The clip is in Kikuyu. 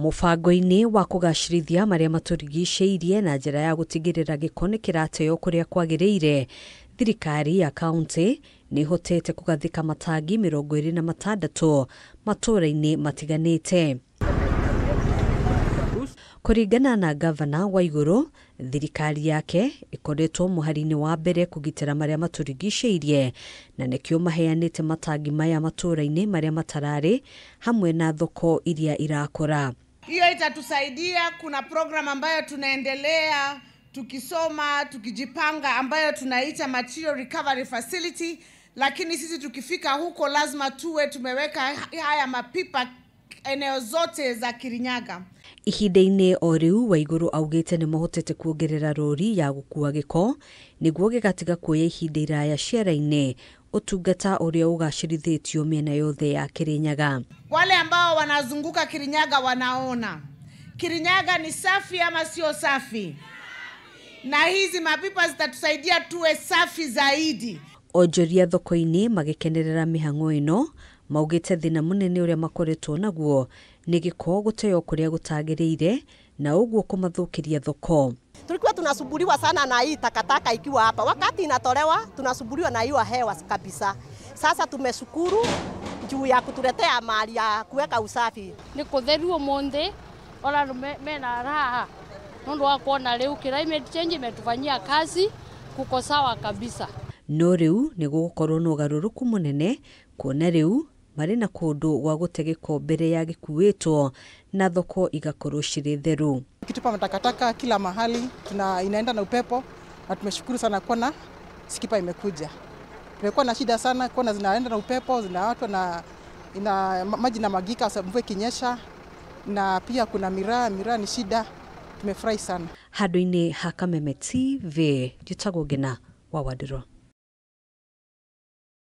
Mũbango-inĩ wa kũgacĩrithia marĩa matũrigicĩirie na njĩra ya gũtigĩrĩra gĩko nĩ kĩrateo kũrĩa kwagĩrĩire, thirikari ya kaunti nĩ ĩhotete kũgathĩka matangi 26 matũũra-inĩ matiganĩte. Kũringana na gavana Waiguru, thirikari yake ĩkoretwo mũhari-inĩ wa mbere kũgitĩra marĩa matũrigicĩirie na nĩkĩo maheanĩte matangi maya matũũra-inĩ marĩa matararĩ hamwe na thoko iria irakũra. Hiyo itatusaidia. Kuna program ambayo tunaendelea tukisoma tukijipanga ambayo tunaita Material Recovery Facility, lakini sisi tukifika huko lazima tuwe tumeweka haya mapipa eneo zote za Kirinyaga. Ihinda-inĩ o rĩu Waiguru augĩte nĩ mahotete kuongerera rori ya gũkua gĩko nĩguo gĩgatiga kuoya ihinda iraya ciara-inĩ, ũtungata ũrĩa ũgacĩrithĩtio mĩena yothe ya Kirinyaga. Wale ambao wanazunguka Kirinyaga wanaona Kirinyaga ni safi ama sio safi, na hizi mapipa zitatusaidia tuwe safi zaidi. Onjoria thoko-inĩ magĩkenerera mĩhang'o ĩno maugĩte thĩna mũnene ũrĩa makoretwo naguo nĩ gĩko gũteo kũrĩa gũtagĩrĩire na ũguo kũmathũkĩria thoko. Tulikuwa tunasumbuliwa sana na hii takataka ikiwa hapa, wakati inatolewa tunasumbuliwa na hiyo hewa kabisa. Sasa tumeshukuru juu ya kutuletea mali ya kuweka usafi. Ni kutheru umuthi ona mena raha nundu wa kuona riu climate change imetufanyia kazi, kuko sawa kabisa. No rĩu nĩ gũgũkorwo na ũgarũrũku mũnene kuona rĩu marĩ na kũndũ gwa gũte gĩko mbere ya gĩkuĩtwo na thoko igakorwo cirĩ theru. Ukitupa matakataka kila mahali inaenda na upepo, na tumeshukuru sana kuona skipa imekuja. Tumekuwa na shida sana kuona zinaenda na upepo, zinaachwa na ina maji na magika mvua ikinyesha, na pia kuna miraa ni shida. Tumefurahi sana. Handũ-inĩ ha Kameme TV, njĩtagwo Ngina wa Wandirũ.